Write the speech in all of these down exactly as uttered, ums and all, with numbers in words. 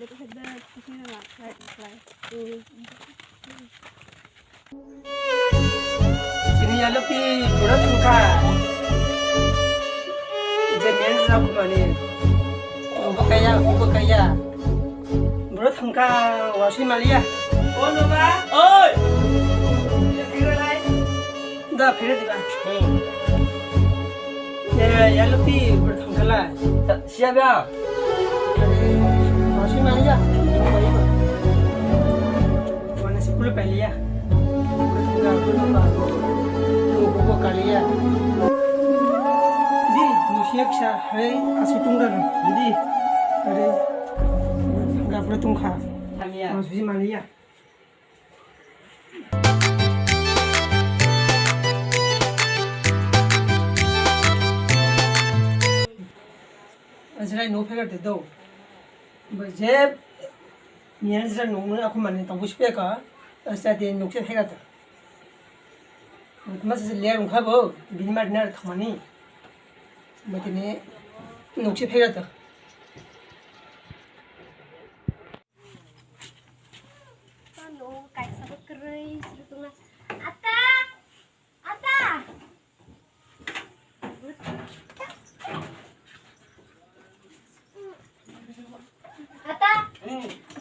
Sini ya lupi, pura tungka. Je men sa kumani. Obo kaya, obo kaya. Bro thangka wasi maliya. Oh no ba. Oi. Da phire diba. Hmm. Ya ya lupi bro thangka la. Siya ba. Wasi maliya. Wana sikul paliya. Bro thangka bro thangka. Bro kaliya. Di nusiya kisa hai asi tungga. Di. Are. Gabra tungkha. Tamiya. Mas bisi maliya. Ajrai no phega de do. Je niyan jra no mun aku mani tabu speka. Asa de nukse phega ta. Mas ler ungkha bo bini mar nar thamani. Matini nukse phega ta. Ano kaisa bo kwrwi sri tongna. Ata! Ata! Ata!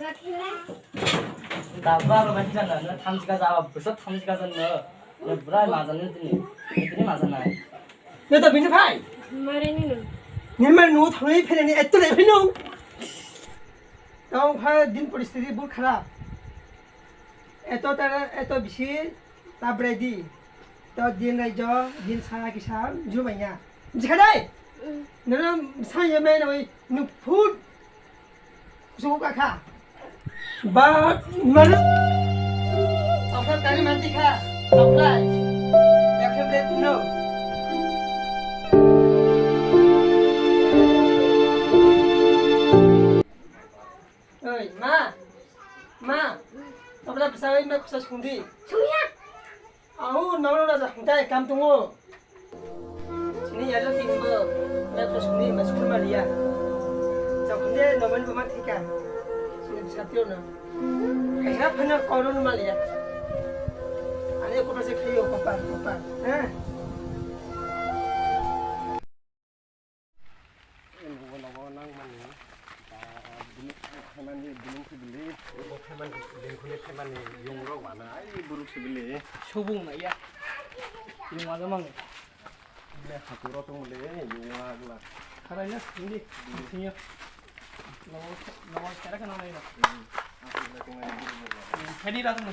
Rakhina. Dabba ro bahi jana na thamsi ka jawab bisa thamsi ka jana. Ya bura majan ni tini. Tini majan na. Ya to bini phai. Mare ni no. Ni mare no thamai phene ni etto le phino. Tong pha din poristiti bur kharap. Eto tara, eto bisi tabrai di. To din raijo, din sana kisa, juru banya. Bisi khadai? Nono sa ye mai noi, nu food. Kusuku ka kha. Ba, mar. Tokra tani manti kha. Tokra. Yakhe bre no. Oi, ma. Ma. Tokra bwsa oi ma kusa sungdi. Sungya. Au, nono raja hungtai kam tungo. Sini yalo timbo. Ma kusa sungdi, ma sukul ma liya. Jokon de nomen buma thika. Sini satyo no. Kaisa phana kono no ma liya. Ani ko pase khayo kopar, kopar. Ha? Nogo nogo nangmani, ba, bini khaimani, bini sibili, bo khaimani, bini khuni khaimani, yungrok wana, ai, buruk sibili. Subung na ya. Yung aja mang. Bini hakuro tong le, yung agla. Kharai na, hindi, hindi. Nogo, nogo, kharai ka nang na. Hmm, hakuro tong le, buruk agla. Hmm, khaidi ra tong.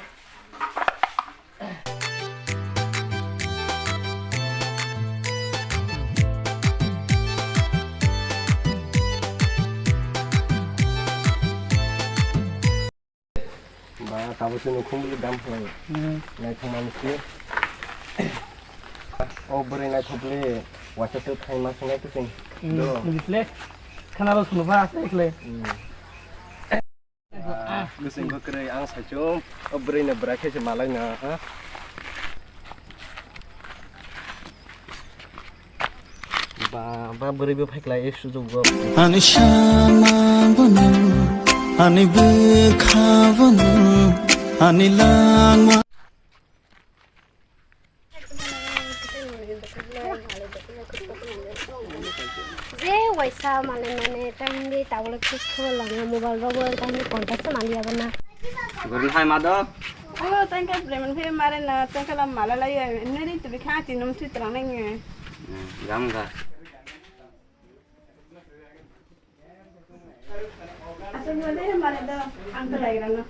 Ba, tabuk chwng nukhung bwlwi dam khlai. Hmm. Naithok manwi se. O bwrwi naithok bwlwi waisa twi thai ma swngnai twi chwng. Hmm, do. Nukle. Khana rw swngo ba, asai khlai. Hmm. Ah, bwswng kwrwi ang saichung, o bwrwi no bwrai khe se malai no, ha? Ba, ba bwrwi bo phaiklai sujuk go. Ani sama bono, ani bwkha bono, ani langma. Je waisa malai mane, ta hindi tabuk le khe khobor lama mobile rogo, ta hindi contact se mali abo na. Gurun hai ma do? Ayo, tangka bremen phe mare na, tangka la mala lai, neri tu bikha ti num tu terang neng. Hmm, jam ga. Asal mane, mane do, ang to lai rano.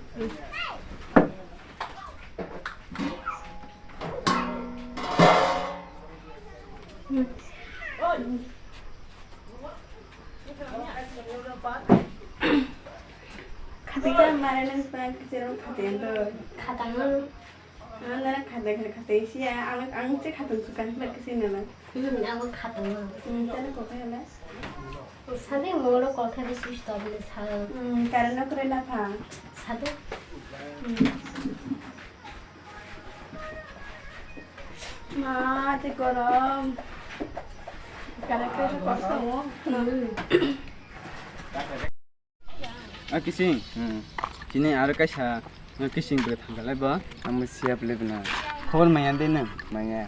Khatang mane nang pang kichero khatang do. Khatang. Ang nana khatang khatang si ang ang che khatang sukan ba kisi nana. Hmm, abo khatang. Hmm, tane ko kaya la. Sabi molo ko kaya switch off le sa. Hmm, karan no kore la pha. Sabi. Hmm. Ma, te gorom. Karan ko sa ko sa mo. Hmm. A kising. Hmm. Chini aro kaisa, no kising bwrwi thangkha lai bo. Ang bo siya bwle bwna. Khobor maya de nang? Maya.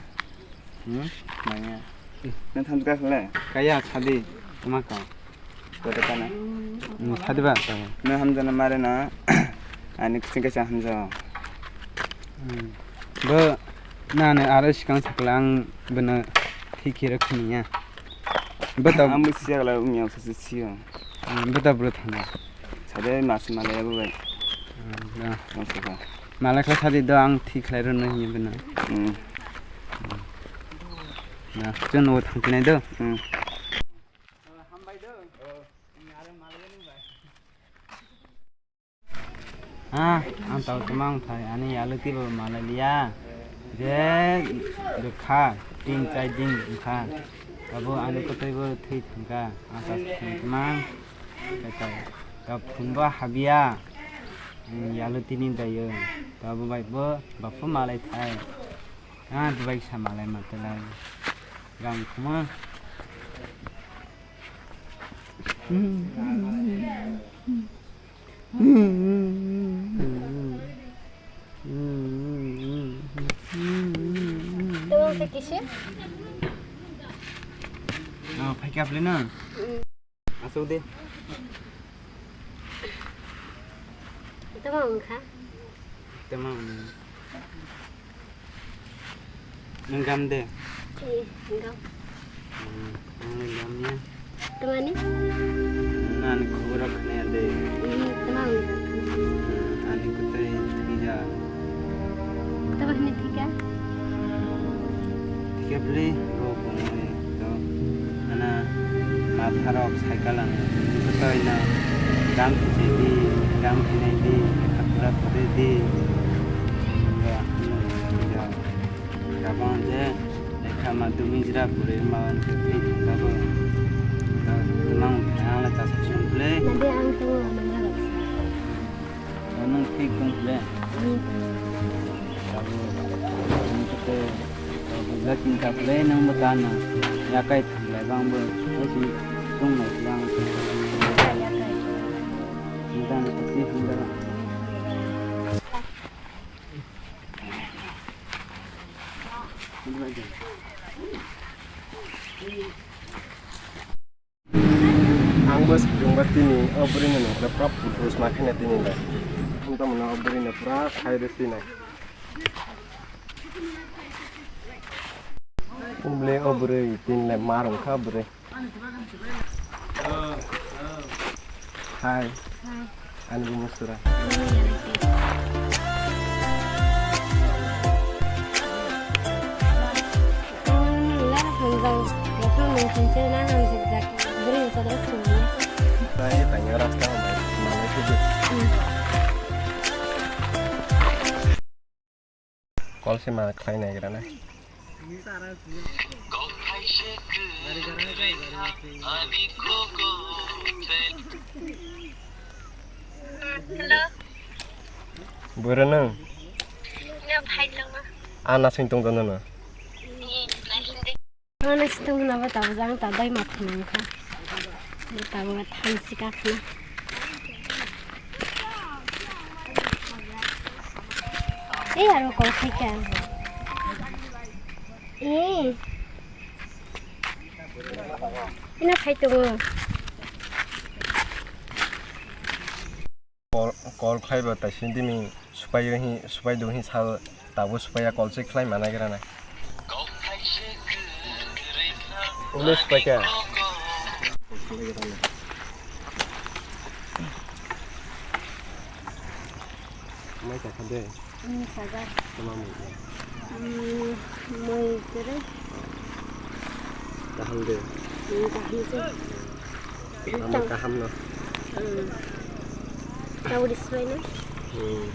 Hmm? Maya. Nang thamsa kha le? Kaya sadi. Tama ka. Bote kana. Hmm, sadi ba. Nang hamjana mare na. Ani kising kaisa hamjao. Hmm. Bo nani aro sikang sakla ang bwno thikira khuniya. Bata. Ang bo siya kala ungya sasi siyo. Hmm, bata bro thangna. Sade mas malaya bo bai. Hmm, na. Ang saka. Malai kha sadi do ang thik khlai rwno hiya bwno. Hmm. Na, chwng no thangkhinai do. Hmm. Ah, ang tau tongmang thai, ani yalu tibo malai liya. Je, bwkha, tin chai din bwkha. Abo ani kotoi bo thwi thangkha, ang tau tongmang. Katai, ka phun bo habya. Hmm, yalu tini dayo. Tabo bai bo, bapho malai thai. Ah, dubai sa malai matalai. Ram kuma. Tawang sa kisi? Ah, phaikya phle na? Asuk de. Tama wngkha. Tama wngkha. Nwng gam de? Ee, gam. Hmm, ang le gam ya. Tamani? Nani khobor rok khna ya de. Ee, tama wngkha. Hmm, ani kwtwi thwija. Tama hini thika? Thika bwle, bo bumui to. Ana matharok cycle ang kotoi no gam khe di, gam khe nai di, lekha pura pore di. Tabang je lekha madhyamik jra pore ma khe thangkabo. Tamang ang le ta sa chum ble. Nadi ang to mana rok. Nung thik tong khle. Hmm. Tabuk, nung khe, tabuk, black pink khle nang bo ta na. Yakai thanglai bang bo. Ai si tong nai lang. Nang ta na kasi hung da. Ang bo swkang ba tini o bwrwi no nung khe pura putbus ma khe na tini le. Ang tamo no o bwrwi no pura khai rw twi nai. Umle o bwrwi tini le ma rung kha bwrwi. Hai. Hai. Ani bumo sura. Tei tanya rasta hambai, malai khe di. Call se ma khlai nai gra na. Hello. Bwrwi nwng? Nwng phai tongo. Ah, nasing tong jono no. Ano situng hwnba tabuk jang ta dai ma thwnang kha. Tabuk thansi ka khna. Ei aro kol khai kha. Ei. Ina khai tongo. Call, call khlai ba taisini dimi supai hi, supai do hi sal tabo supai ya call se khlai mana gra na. Ulo supai ka. Mai ka khande. Hmm, sagar. Tama mai ya. Hmm, mai kere. Kaham de. Hmm, kaham se. Tamo kaham no. Hmm. Tau di sbai na? Hmm.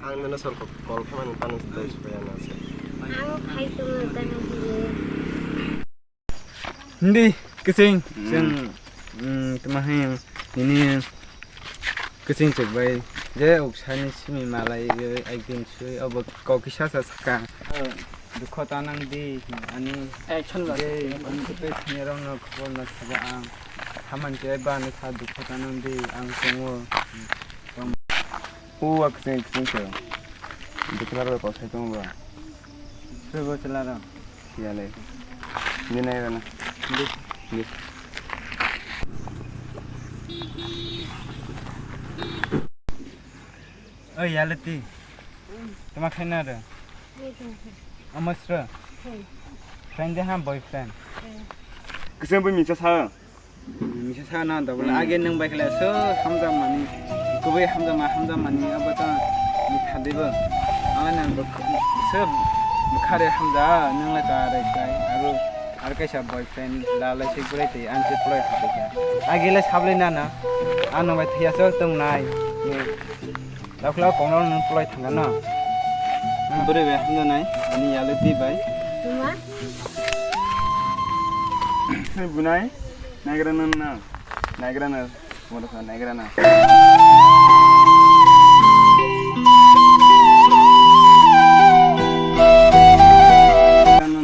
Ang nono sor ko-, call khamani tani sbai sbai ano se. Ang khai tongo tani hile. Hindi, kising, hmm. Sing, hmm, tama hai, ini kising cek bai. Je, uksani simi malai, ekdin sui, obo kau kisa sa saka. Hmm. Dukho ta nang di, ani Action ba. Tei ani kwtwi thwinairokno khobor no sabo ang. Hamani tei bani sa dukho ta nang di, ang tongo. O wa kwchwng kwchwng se. Bwchwlarok kosai tongo ba? Sobo bwchwlarok. Yale. Ni nai rana. Di. Di. Oi, yale ti. Tama khaina re. Amasra. Friend de ha boyfriend. Kwchwng bui misa sa. Misa sa na da bole age nang bai khala so hamjak mani. Kubai hamjak ma hamjak mani abo ta ni thadi bo. Ang nang bo so bukhare hamja nang la ka rai kai. Aro ar kaisa boyfriend la lai se purai te ang se purai hamja. Age la sablai na na. Ano bai thiya so tong nai. Dakhla kongno nung pulai thangna. Bwrwi bai hamjaknai, ani yalwtwi bai. Tuma? Bunai, naigra nang na. Naigra na. Mono kha naigra na.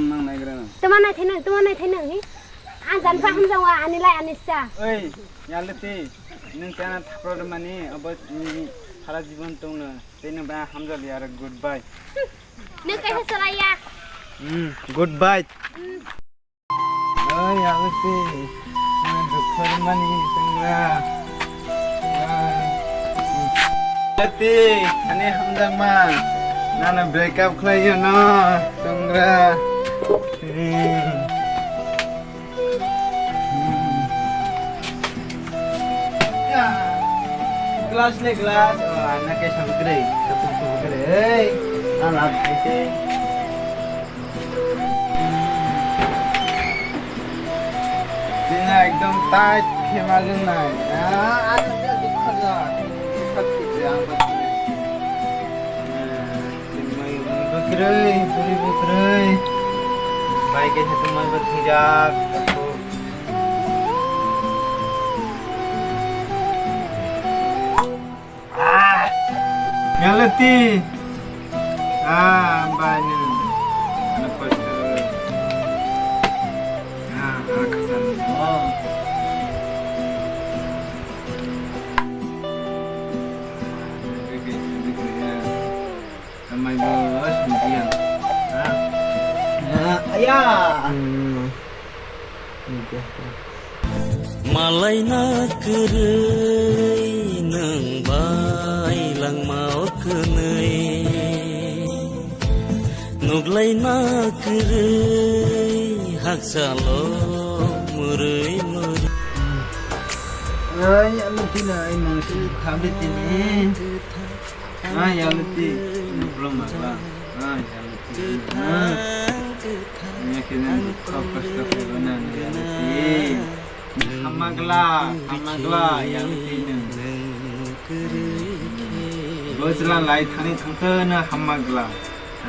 Nang naigra na. Tuma nai thainang, tuma nai thainang hi. An jan pha hamjang wa ani lai ani sa. Oi, yalwtwi, nung tana thapro mani, abo ni sara jibon tongno. Tei nung ba hamjak liya aro goodbye. Nung kaisa salaiya. Hmm, goodbye. Oi, yalwtwi. Nung dukhu mani tongra. Yalwtwi, ani hamjakma. Nana break up khlaiyo no, tongra. Hmm. Glass le glass. Oh, ana ke samkre. Samkre. Hey, ana khaite. Sina ekdom tight khema jeng nai. Ah, ana ke dikha ja. Dikha khaite ang. Bwkrwi, bwrwi bwkrwi. Bai khe se tongma bwrwi thwijak. Ah! Yalwtwi. Ah, bai ni. Ano kosto. Ah, ah, khasan. Oh. Bwkrwi, bwkrwi, ya. Tamai bo sumpiya. Ha? Ha, aya. Hmm. Malai na kwrwi nwng bai langma o kwnwi. Nuglai na kwrwi hakchalo mwrwi mwrwi. Ai, ano tini ai mangsi khamri tini. Ah, yalwtwi, no problem ba. Ah, yalwtwi. Ah. Nya khe nang dukha kosto khaibana, yalwtwi. Hamagla, hamagla, yalwtwi nang. Bwchwla lai thani thangtwno hamagla.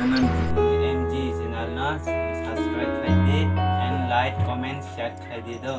Anan M G channel no subscribe khlai di and like, comment, share khlai di do.